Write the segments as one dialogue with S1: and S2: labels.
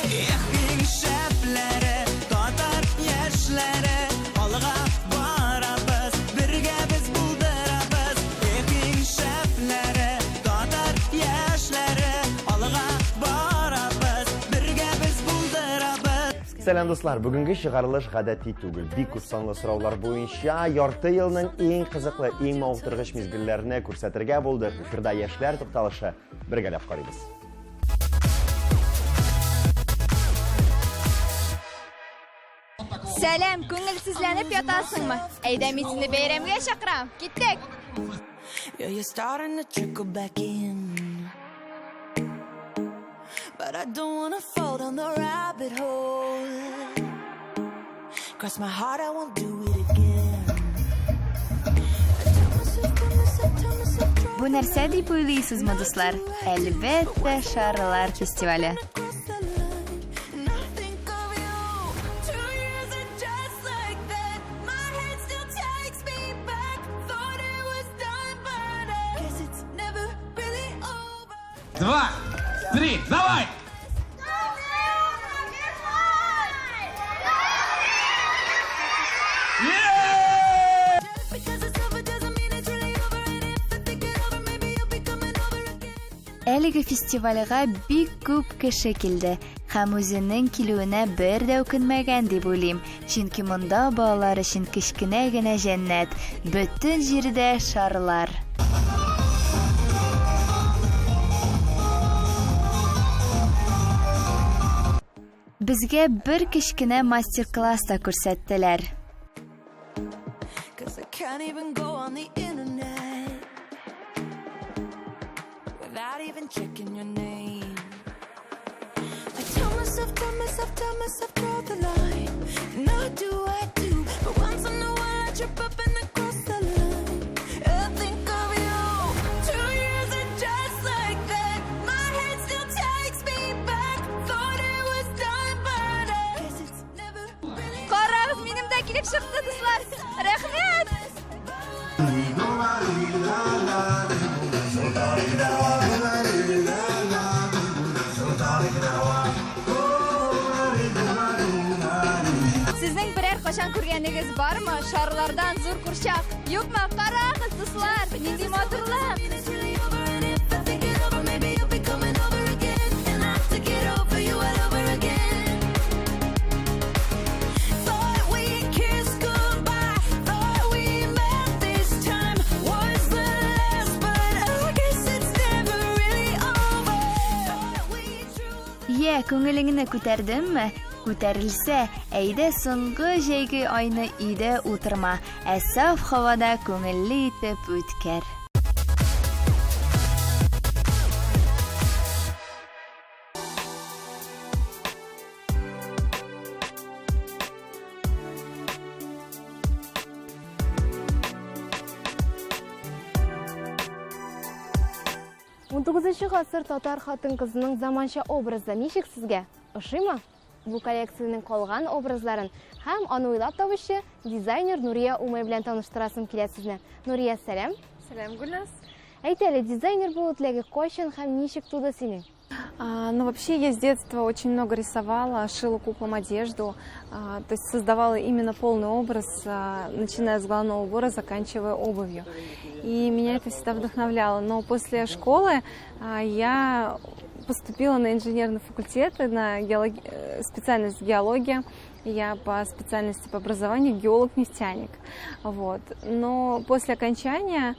S1: Эх, иң шәпләре, татар яшьләре, алга барабыз, бергә без булдырабыз. Эх, иң шәпләре, татар яшьләре, алга барабыз, бергә без булдырабыз.
S2: Сәлам дуслар, бүгенге чыгарылыш гадәти түгел. Бик күп санлы сораулар буенча ярты елның иң кызыклы, иң мавыктыргыч мизгелләрне күрсәтергә булдык. Эфирда яшьләр тукталышы. Бергәләп карыйбыз.
S3: Сәлам, күңелсезләнеп ятасыңмы? Әйдә, мин сине бәйрәмгә чакырам. Киттек!
S1: Yeah, you're starting to trickle back in. But I don't wanna fall down the rabbit hole. Cross my heart, I won't do it again. I tell myself, tell myself, tell myself, draw
S3: Бу нәрсә дип уйлыйсызмы, дуслар? Әлбәттә, шарлар фестивале.
S1: across the line. And I think of you. 2 years are just like that. My head still takes me back. Thought it was done, but I guess it's never really over.
S4: Два, три, давай!
S1: Just because it's over doesn't mean it's really over. And if I think it over, maybe you'll be coming over again.
S3: Әлеге фестивальгә бик күп кеше килде һәм үзенең килүенә бер дә үкенмәгән дип уйлыйм, чөнки монда балалар өчен кечкенә генә җәннәт, бөтен җирдә шарлар. Безгә бер кечкенә мастер-класс та күрсәттеләр.
S1: Cause I can't even go on the internet without even checking your name. I tell myself, tell myself, tell myself, draw the line. And I do. But once in a while, I trip up and I cross the line. I think of you. 2 years are just like that. My head still takes me back. Thought it was done, but I guess it's never really.
S3: Карагыз, минем дә килеп чыкты, дуслар. Рәхмәт! Сезнең берәр кашан күргәнегез бармы? Шарлардан зур курчак. Юкмы? Карагыз, дуслар, нинди матурлык!
S1: It's really over, and if I think it over, maybe you'll be coming over again. And I have to get over you all over again. Thought we kissed goodbye. Thought we met this time was the last, but I guess it's never really over. Thought we drew
S3: Йә, күңелеңне күтәрдемме? Күтәрелсә, әйдә соңгы җәйге айны өйдә утырма, ә саф һавада күңелле итеп үткәр.
S5: XIX гасыр татар хатын-кызының заманча образы ничек сезгә? Ошыймы? Бу коллекциянең калган образларын һәм аны уйлап табучы дизайнер Нурия Умай белән таныштырасым килә сезне. Нурия, сәлам.
S6: Сәлам, Гөлназ.
S5: Әйт әле, дизайнер булу теләге кайчан һәм ничек туды синең?
S6: Ну, вообще, я с детства очень много рисовала, шила куклам одежду, то есть создавала именно полный образ, начиная с головного убора, заканчивая обувью. И меня это всегда вдохновляло. Но после школы я поступила на инженерный факультет, на специальность геология. Я по специальности по образованию геолог-нефтяник. Вот. Но после окончания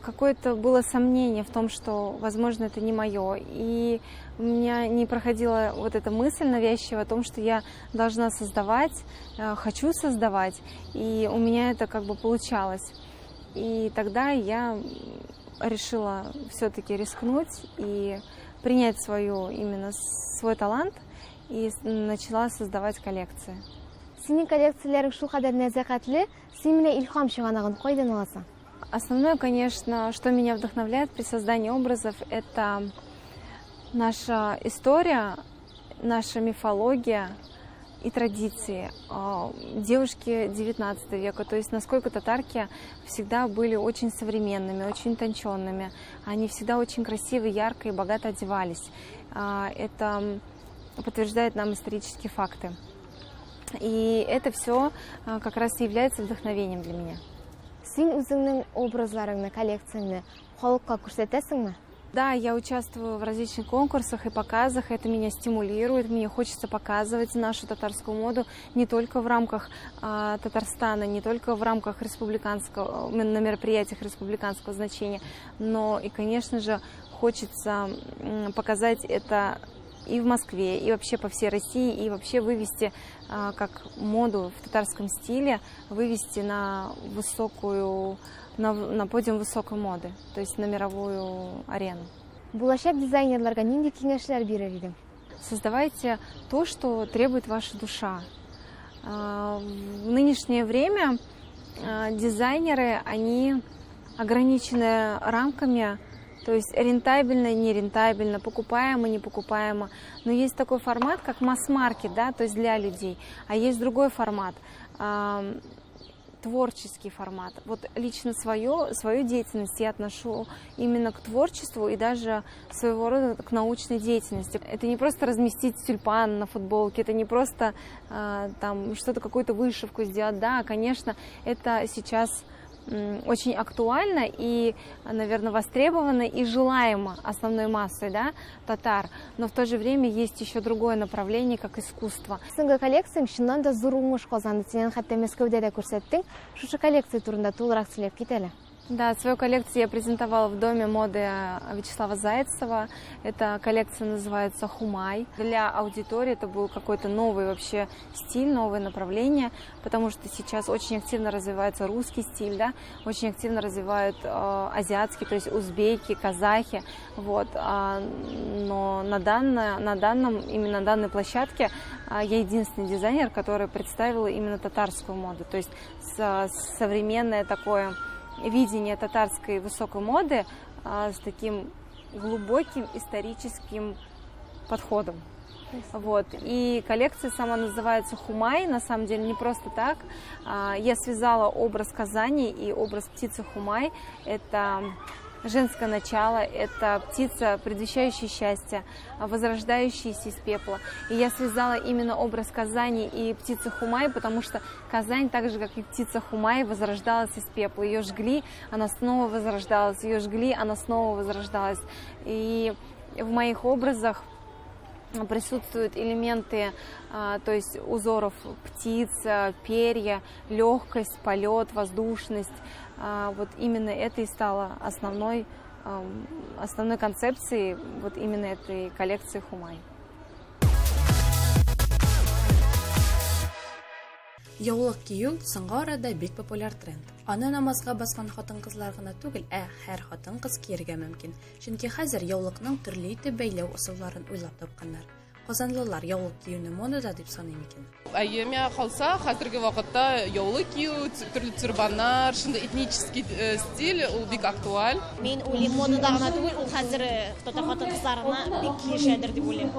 S6: какое-то было сомнение в том, что, возможно, это не мое. И у меня не проходила вот эта мысль навязчивая о том, что я должна создавать, хочу создавать, и у меня это как бы получалось. И тогда я решила все-таки рискнуть и принять свою, именно свой талант, и начала создавать коллекции.
S5: Синең коллекцияләрең шулкадәр нәзакәтле, син менә илһам чыганагын кайдан аласың?
S6: Основное, конечно, что меня вдохновляет при создании образов, это наша история, наша мифология и традиции. Девушки XIX века, то есть насколько татарки всегда были очень современными, очень утонченными. Они всегда очень красиво, ярко и богато одевались. Это подтверждают нам исторические факты. И это все как раз и является вдохновением для меня.
S5: Син үзеңнең образларыңны, коллекцияңне халыкка күрсәтәсеңме?
S6: Да, я участвую в различных конкурсах и показах, это меня стимулирует, мне хочется показывать нашу татарскую моду не только в рамках Татарстана, не только в рамках республиканского, на мероприятиях республиканского значения, но и, конечно же, хочется показать это и в Москве, и вообще по всей России, и вообще вывести как моду в татарском стиле, вывести на высокую, на подиум высокой моды, то есть на мировую арену.
S5: Булачак дизайнерларга нинди киңәшләр бирер идең?
S6: Создавайте то, что требует ваша душа. В нынешнее время дизайнеры, они ограничены рамками, то есть рентабельно, нерентабельно, покупаемо, не покупаемо. Но есть такой формат, как масс-маркет, да, то есть для людей. А есть другой формат, творческий формат. Вот лично свою деятельность я отношу именно к творчеству и даже своего рода к научной деятельности. Это не просто разместить тюльпан на футболке, это не просто там что-то, какую-то вышивку сделать. Да, конечно, это сейчас очень актуально и, наверное, востребовано и желаемо основной массой, да, татар, но в то же время есть еще другое направление, как искусство.
S5: Соңгы коллекцияң чыннан да зур уңыш казанды. Син хәтта Мәскәүдә дә күрсәттең. Шушы коллекция турында тулырак сөйләп кит әле.
S6: Да, свою коллекцию я презентовала в Доме моды Вячеслава Зайцева. Эта коллекция называется «Хумай». Для аудитории это был какой-то новый вообще стиль, новое направление, потому что сейчас очень активно развивается русский стиль, да, очень активно развивают азиатский, то есть узбеки, казахи. Вот. Но именно на данной площадке я единственный дизайнер, который представила именно татарскую моду, то есть современное такое видение татарской высокой моды с таким глубоким историческим подходом. Вот. И коллекция сама называется «Хумай», на самом деле не просто так. Я связала образ Казани и образ птицы Хумай. Это женское начало, это птица, предвещающая счастье, возрождающаяся из пепла. И я связала именно образ Казани и птицы Хумай, потому что Казань, так же, как и птица Хумай, возрождалась из пепла. Ее жгли, она снова возрождалась, ее жгли, она снова возрождалась. И в моих образах присутствуют элементы, то есть узоров птиц, перья, легкость, полет, воздушность. Вот именно это и стало основной концепцией вот именно этой коллекции «Хумай».
S7: Яулык кию соңгы арада бик популяр тренд. Аны намазга баскан хатын-кызлар гына түгел, ә һәр хатын-кыз кияргә мөмкин. Чөнки хәзер яулыкның төрле итеп бәйләү ысулларын уйлап тапканнар. Казанлылар яулык киюне модада дип саный микән?
S8: Әйе, миңа калса, хәзерге вакытта яулык кию, төрле тюрбаннар, шундый этнический стиль, ул бик актуаль.
S9: Мин уйлыйм, модада гына түгел, ул хәзер татар хатын-кызларына бик килешәдер дип уйлыйм.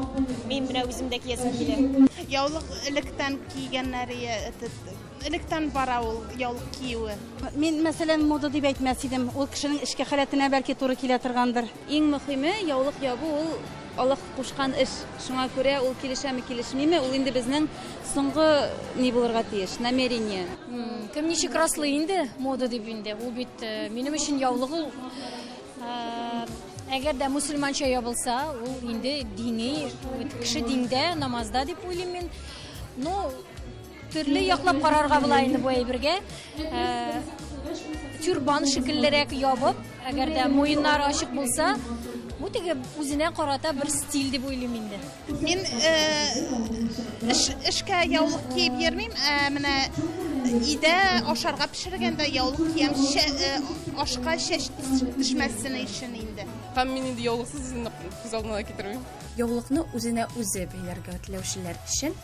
S9: Мин менә үзем дә киясем килә.
S10: Яулык электән кигәннәре, электән бара ул яулык киюе.
S11: Мин, мәсәлән, мода дип әйтмәс идем. Ул кешенең эчке халәтенә бәлки туры килә торгандыр.
S12: Иң мөһиме яулык ябу ул Аллаһ кушкан эш. Шуңа күрә ул килешәме, килешмиме, ул инде безнең соңгы ни булырга тиеш, намерение.
S13: Кем ничек раслый инде, мода дип инде. Ул бит минем өчен яулык ул, әгәр дә мусульманча ябылса, ул инде дини, кеше диндә, намазда дип уйлыйм мин. Ну, төрле яклап карарга була инде бу әйбергә. Тюрбан шикеллерәк ябып, әгәр дә муеннары ачык булса, бу теге үзенә карата бер стиль дип уйлыйм инде.
S10: Мин эшкә яулык киеп йөрмим, менә өйдә ашарга пешергәндә яулык киям, ашка чәч төшмәсен өчен инде.
S8: Һәм мин инде яулыксыз үземне күз алдына китермим.
S7: Яулыкны үзенә үзе бәйләргә теләүчеләр өчен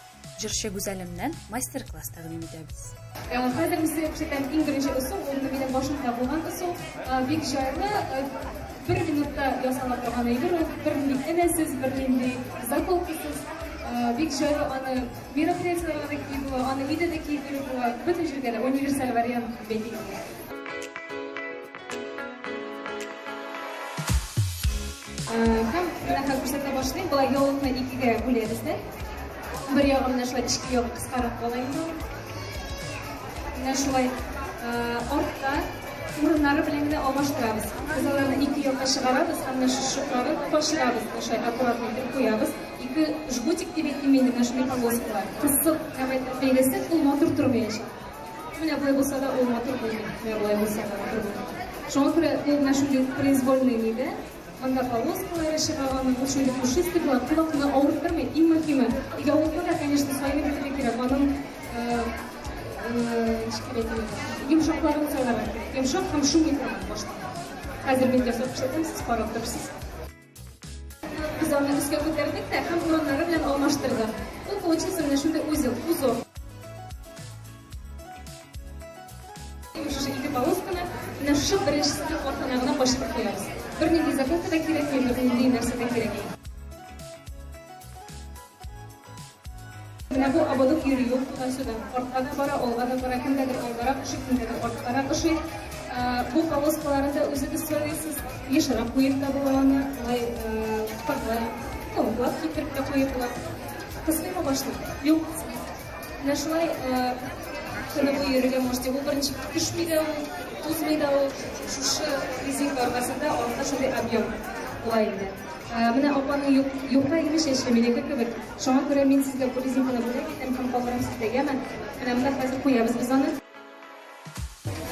S7: җырчы Гүзәлемнән мастер-класс тәкъдим итәбез.
S14: Хәзер мин сезгә күрсәтәм иң беренче ысул, ул минем башымда булган ысул, бик җайлы, бер минутта ясала торган әйбер ул, бернинди энәсез, бернинди заколкасыз, бик җайлы, аны мероприятиеләргә дә киеп була, аны өйдә дә киеп йөреп була, бөтен җиргә дә универсаль вариант дип әйтик. Һәм менә хәзер күрсәтә башлыйм. башлыйм. Болай яулыкны икегә бүләбез дә. Бер ягы менә шулай эчке ягы кыскарак кала инде ул. Менә шулай артта урыннары белән генә алмаштырабыз. Без аларны ике якка чыгарабыз һәм менә шушы шыпларын качырабыз. Менә шулай аккуратно итеп куябыз. Ике жгутик дип әйтим инде, менә шундый полоскалар. Кысып һәм бәйләсәк, ул матур тормаячак. Менә болай булса да ул матур булмый. Менә болай булса да матур булмый. Шуңа күрә ул менә шундый произвольный нидә. Анда полоскалары чыга аның, ул шундый пушистый була, колакны авырттырмый. Иң мөһиме, яулыкны да, конечно, сайлый белергә кирәк. Аның ничек дип әйтим инде, йомшакларын сайларга кирәк. Йомшак һәм шумый торган башта. Хәзер мин ясап күрсәтәм, сез карап торырсыз. Без аны өскә күтәрдек тә һәм урыннары белән алмаштырдык. Ул получился менә шундый узел, узор. Шушы ике полосканы менә шушы беренчесенең артына гына качырып куябыз. Бернинди закладка да кирәкми, бернинди нәрсә дә кирәкми. Менә бу ободок йөри юк туда-сюда. Артка да бара, алга да бара, кемгәдер алгарак ошый, кемгәдер арткарак ошый. Бу полоскаларын да үзегез сайлыйсыз. Ешрак куеп та була аны, алай парлы, тавыклап китереп тә куеп була. Кысмыймы башны? Юк, кысмый. Менә шулай көне буе йөрергә можете. Ул берничек төшми дә ул, тузмый да ул. Шушы резинка аркасында артта шундый объем була инде. Менә апаның юк, юкка инде чәче минеке кебек. Шуңа күрә мин сезгә бу резинканы бүләк итәм һәм калдырам сезгә, яме? Менә монда хәзер куябыз без аны.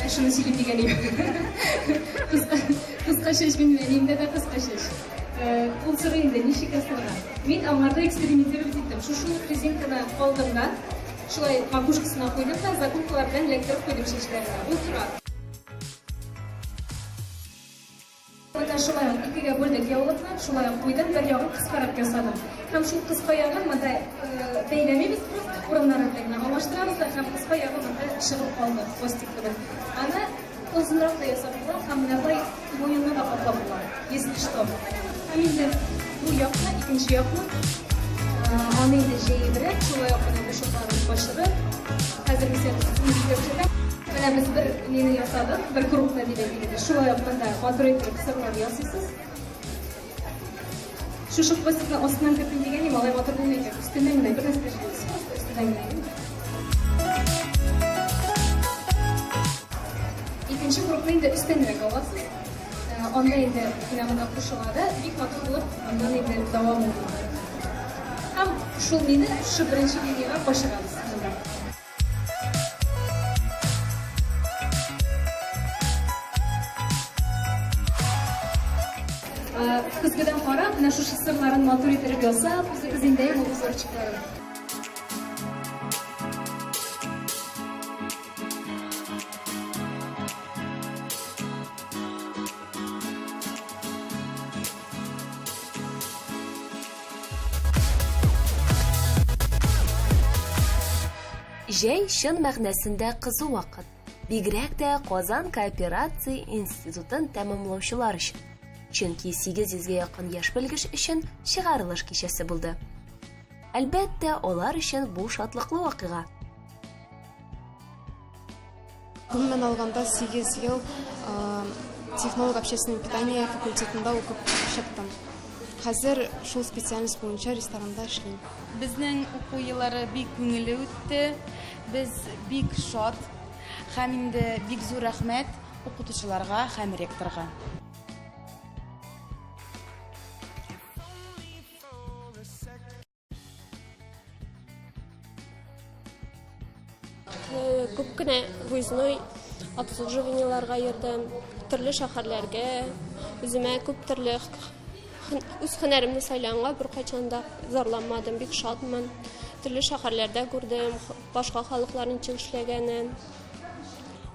S14: Шуны сөйлим дигән идем. Кыска, кыска чәч минем әниемдә дә кыска чәч. Ул сорый инде, ничек ясарга? Мин аңарда экспериментировать иттем. Шушы ук резинканы алдым да, шулай макушкасына куйдым да, заколкалар белән эләктереп куйдым чәчләренә. Ул тора. Менә шулай ук икегә бүлдек яулыкны, шулай ук куйдым, бер ягын кыскарак ясадым. Һәм шул кыска ягын монда бәйләмибез, просто урыннары белән генә алмаштырабыз да, һәм кыска ягы монда чыгып калды, хвостик кебек. Аны озынрак та ясап була, һәм менә болай муенны да каплап була, если что. Һәм инде бу якны, икенче якны, аны инде җәебрәк, шулай ук менә бу шокларын качырып, хәзер мин сезгә күрсәтәм. Менә без бер нине ясадык, бер крупны дип әйтик инде. Шулай ук монда матур итеп сырлар ясыйсыз. Шушы хвостикны астыннан кертим дигән идем, алай матур булмый икән. Өстеннән генә бер нәрсә дә эшлибез. Просто өстеннән генә. Икенче кругны инде өстәнрәк аласыз. Анда инде менә монда кушыла да, бик матур булып, аннан инде дәвам итә. Һәм шул мине шушы беренче линиягә качырабыз монда. Көзгедән карап, менә шушы сырларын матур итеп ясап, үзегез инде бу узорчикларын.
S7: Җәй чын мәгънәсендә кызу вакыт. Бигрәк тә Казан кооперация институтын тәмамлаучылар өчен. Чөнки 800 гә якын яшь белгеч өчен чыгарылыш кичәсе булды. Әлбәттә, алар өчен бу шатлыклы вакыйга.
S15: Гомумән алганда, 8 ел технолог общественного питания факультетында укып чыктым. Хәзер шул специальность буенча ресторанда эшлим.
S16: Безнең уку еллары бик күңелле үтте. Без бик шат һәм инде бик зур рәхмәт укытучыларга һәм ректорга.
S17: Күп кенә выездной обслуживаниеларга йөрдем, төрле шәһәрләргә. Үземә күп төрле үз һөнәремне сайлаганга беркайчан да зарланмадым, бик шатмын. Төрле шәһәрләрдә күрдем, башка халыклар ничек эшләгәнен.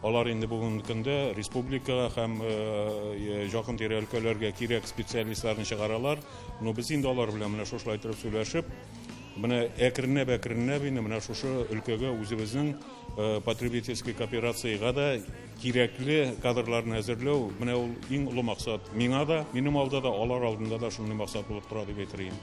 S18: Алар инде бүгенге көндә республикага һәм якын-тирә өлкәләргә кирәк специалистларны чыгаралар. Но без инде алар белән менә шушылай торып сөйләшеп, менә әкренләп-әкренләп инде менә шушы өлкәгә үзебезнең потребительский кооперациягә дә кирәкле кадрларны әзерләү, менә ул иң олы максат. Миңа да, минем алда да, алар алдында да шундый максат булып тора дип әйтер идем.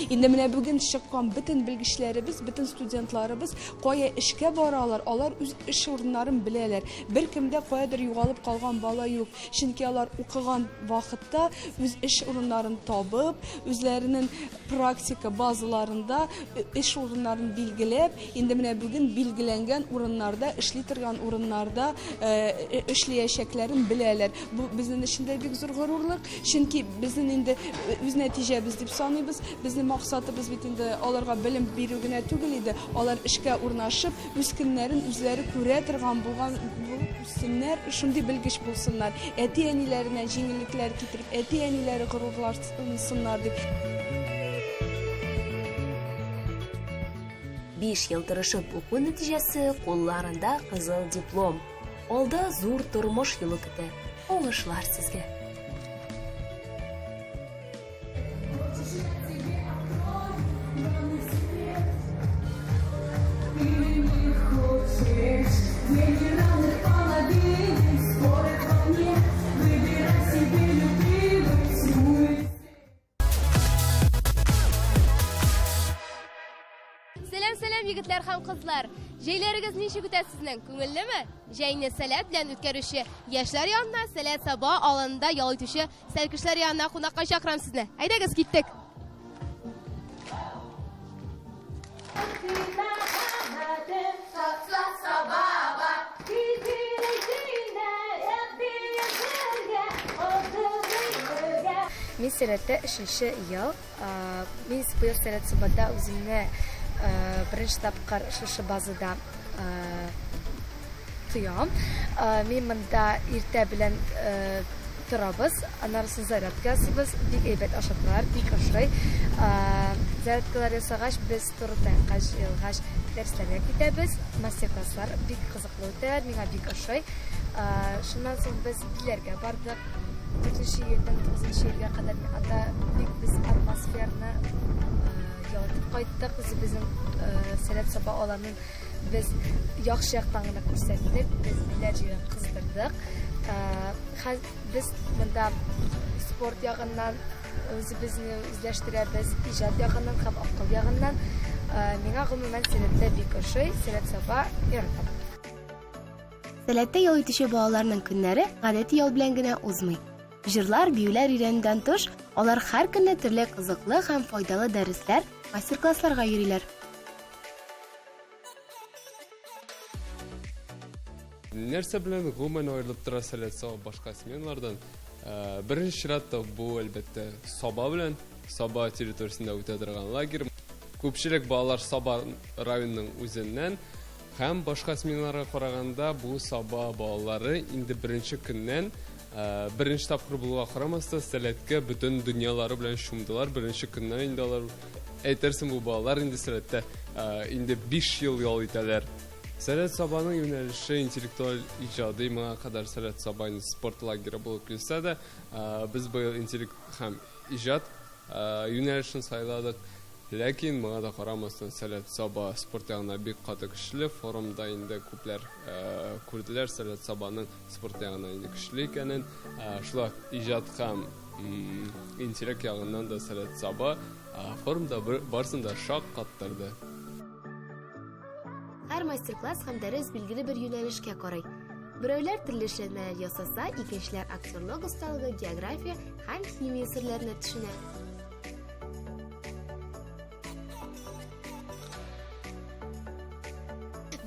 S19: Инде менә бүген чыккан бөтен белгечләребез, бөтен студентларыбыз кая эшкә баралар, алар үз эш урыннарын беләләр. Беркем дә каядыр югалып калган бала юк. Чөнки алар укыган вакытта үз эш урыннарын табып, үзләренең практика базаларында эш урыннарын билгеләп, инде менә бүген билгеләнгән урыннарда, эшли торган урыннарда эшләячәкләрен беләләр. Бу безнең өчен дә бик зур горурлык, чөнки безнең инде үз нәтиҗәбез дип саныйбыз. Безнең максатыбыз бит инде аларга белем бирү генә түгел иде, алар эшкә урнашып, үз көннәрен үзләре күрә торган булган булып үссеннәр, шундый белгеч булсыннар, әти-әниләренә җиңеллекләр китереп, әти-әниләре горурлансыннар дип.
S20: Биш ел тырышып уку нәтиҗәсе кулларында кызыл диплом. Алда зур тормыш юлы көтә. Уңышлар сезгә!
S5: Сәлам, сәлам, егетләр һәм кызлар! Җәйләрегез ничек үтә сезнең? Күңеллеме? Җәйне Сәләт белән үткәрүче яшьләр янына, Сәләт Саба аланында ял итүче сәлкешләр янына кунакка чакырам сезне. Әйдәгез, киттек!
S21: Мин Сәләттә өченче ел. Мин быел Сәләт Сабада үземне беренче тапкыр шушы базада тоям. Мин монда иртә белән торабыз, аннары соң зарядка ясыйбыз, бик әйбәт ашаталар, бик ошый. Зарядкалар ясагач, без туры таякка җыелгач, дәресләргә китәбез. Мастер-класслар бик кызыклы үтәләр, миңа бик ошый. Шуннан соң без Биләргә бардык. 4 июльдән 9 июльгә кадәр анда бик без атмосферны яратып кайттык. Үзебезнең Сәләт Саба аланын без яхшы яктан гына күрсәттек, без Биләр җирен кыздырдык. Без монда спорт ягыннан үзебезне үзләштерәбез, иҗат ягыннан һәм акыл ягыннан. Миңа гомумән Сәләттә бик ошый, Сәләт Саба яратам.
S5: Сәләттә ял итүче балаларның көннәре гадәти ял белән генә узмый. Җырлар, биюләр өйрәнүдән тыш, алар һәр көнне төрле кызыклы һәм файдалы дәресләр, мастер-классларга йөриләр.
S22: Нәрсә белән гомумән аерылып тора Сәләт Саба башка сменалардан? Э, беренче чиратта бу, әлбәттә, Саба белән, Саба территориясендә үтә торган лагерь. Күпчелек балалар Саба районының үзеннән һәм башка сменаларга караганда бу Саба балалары инде беренче көннән э, беренче тапкыр булуга карамастан Сәләткә бөтен дөньялары белән чумдылар. Беренче көннән инде алар әйтерсең бу балалар инде Сәләттә э, инде 5 ел ял итәләр. Сәләт Сабаның юнәлеше интеллектуаль иҗади, моңа кадәр Сәләт Саба инде спорт лагеры булып килсә дә, без быел интеллект һәм иҗат юнәлешен сайладык. Ләкин моңа да карамастан Сәләт Саба спорт ягына бик каты көчле. Форумда инде күпләр күрделәр Сәләт Сабаның спорт ягына инде көчле икәнен. Шулай ук иҗат һәм интеллект ягыннан да Сәләт Саба форумда барысын да шаккаттырды.
S5: Һәр мастер-класс һәм дәрес билгеле бер юнәлешкә карый. Берәүләр төрле эшләнмәләр ясаса, икенчеләр актерлык осталыгы, география һәм химия серләренә төшенә.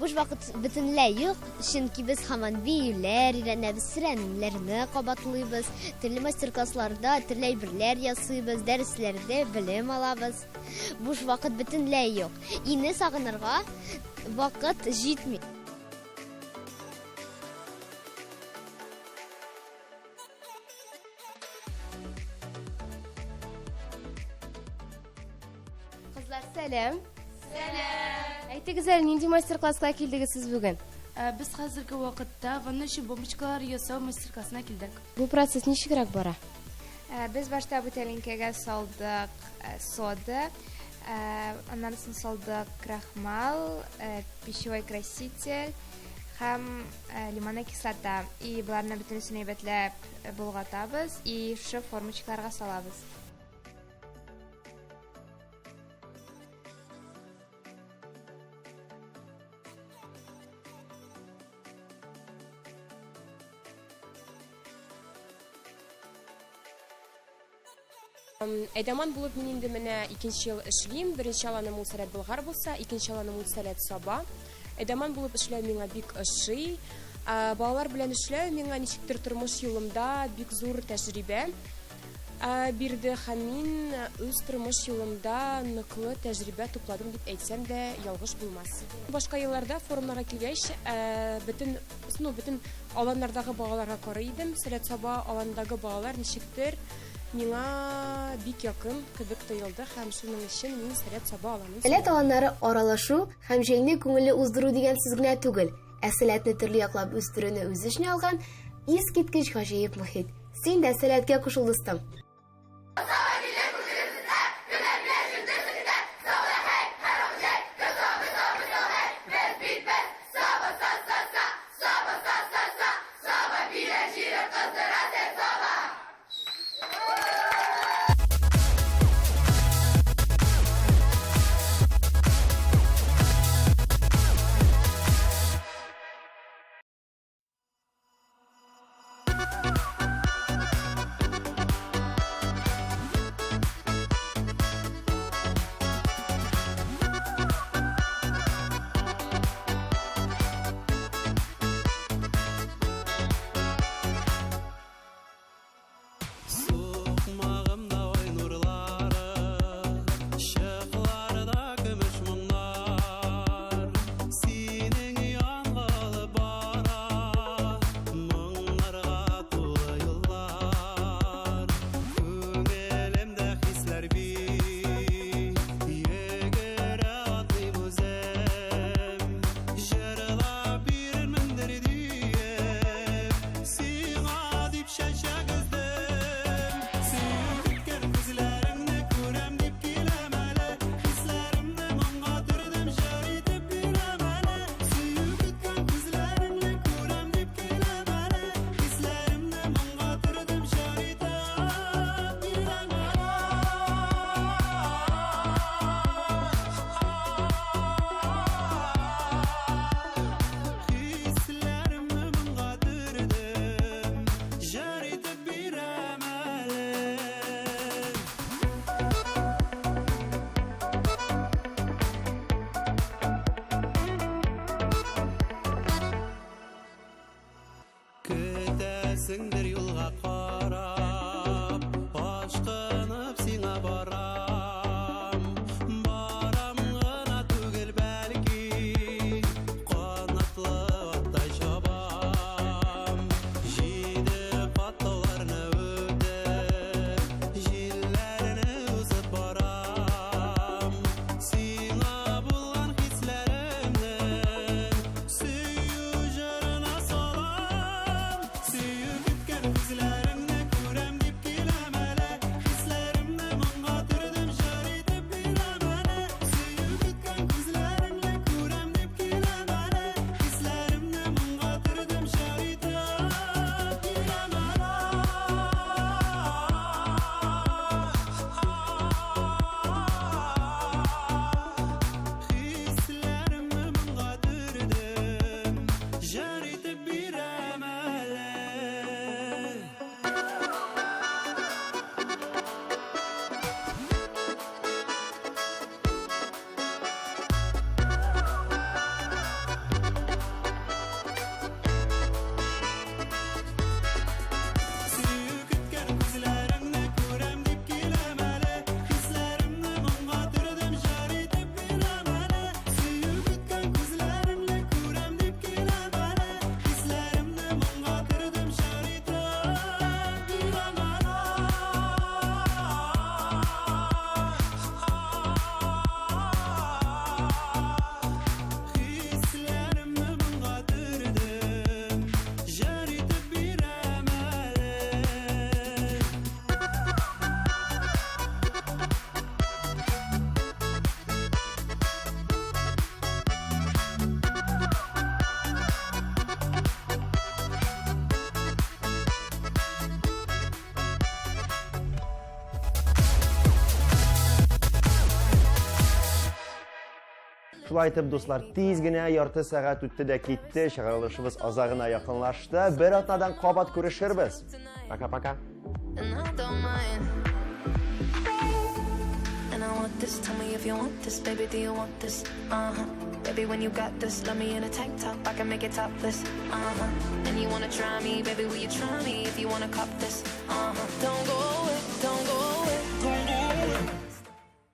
S23: Буш вакыт бөтенләй юк, чөнки без һаман биюләр өйрәнәбез, сөрәннәрне кабатлыйбыз, төрле мастер-классларда төрле әйберләр ясыйбыз, дәресләрдә белем алабыз. Буш вакыт бөтенләй юк. Ине сагынырга вакыт җитми.
S5: Кызлар, сәлам. Сәлам. Әйтегез әле, нинди мастер-класска килдегез сез бүген?
S24: Ә, Без хәзерге вакытта ванна өчен бомбочкалар ясау мастер-классына килдек.
S5: Бу процесс ничегрәк бара?
S25: Ә, Без башта бүтәлинкәгә салдык ә, сода, ә, аннан соң салдык крахмал, ә, пищевой краситель һәм ә, лимонная кислота. И боларны бөтенесен әйбәтләп болгатабыз и шушы формочкаларга салабыз.
S1: Әйдаман булып мин инде менә икенче ел эшлим. Беренче аланым ул Сәләт Болгар булса, икенче аланым ул Сәләт Саба. Әйдаман булып эшләү миңа бик ошый. Балалар белән эшләү миңа ничектер тормыш юлымда бик зур тәҗрибә бирде һәм мин үз тормыш юлымда ныклы тәҗрибә тупладым дип әйтсәм дә ялгыш булмас. Башка елларда форумнарга килгәч, бөтен, ну, бөтен аланнардагы балаларга карый идем. Сәләт Саба аланындагы балалар ничектер Миңа бик якын кебек тоелды һәм шуның өчен мин Сәләт Саба аланын
S5: Сәләт аланнары аралашу һәм җәйне күңелле уздыру дигән сүз генә түгел, ә сәләтне төрле яклап үстерүне үз эченә алган искиткеч гаҗәеп мохит. Син дә сәләткә кушыл, дустым!
S2: Сукмагымда ай нурлары, чыкларда көмеш моңнар. Синең янга алып бара, моңнарга тулы юллар. Күңелемдә хисләр бии, йөгерә атлыйм үзем. Җырлап бирермендер диеп, сиңа дип чәчәк өздем. Сөю көткән күзләреңне күрәм дип киләм әле. Хисләремне моңга төрдем, җыр итеп бирәм әле. Сөю көткән күзләреңне күрәм дип киләм әле. Хисләремне моңга төрдем, җыр итеп бирәм әле. Хисләремне моңга төрдем, җыр итеп бирәм әле. Көтәсеңдер юлга карап, ашкынып сиңа барам. Барам гына түгел бәлки, канатлы аттай чабам. Җиде кат тауларны үтеп, җилләрне узып барам. Сиңа булган хисләремне сөю җырына салам. Сөю көткән күзләреңне күрәм дип киләм әле. Хисләремне моңга төрдем, җыр итеп бирәм әле. Сөю көткән күзләреңне күрәм дип киләм әле. Хисләремне моңга төрдем, җыр итеп бирәм әле. Хисләремне моңга төрдем, җыр итеп бирәм әле. Сөю көткән күзләреңне күрәм дип киләм әле. Хисләремне моңга төрдем, җыр итеп бирәм әле. Сөю көткән күзләреңне күрәм дип киләм әле. Хисләремне моңга төрдем, җыр итеп бирәм әле. Хисләремне моңга төрдем, җыр итеп бирәм әле.
S3: Шулай итеп, дуслар, тиз генә ярты сәгать үтте дә китте. Чыгарылышыбыз азагына якынлашты. Бер атнадан кабат күрешербез. Пока-пока.
S4: And I don't mind. this? Tell me if you want this, baby, do you want this? Uh-huh. Baby, when you got this, love me in a tank top, I can make it topless. Uh-huh. And you wanna try me, baby, will you try me if you wanna cop this? Uh-huh. Don't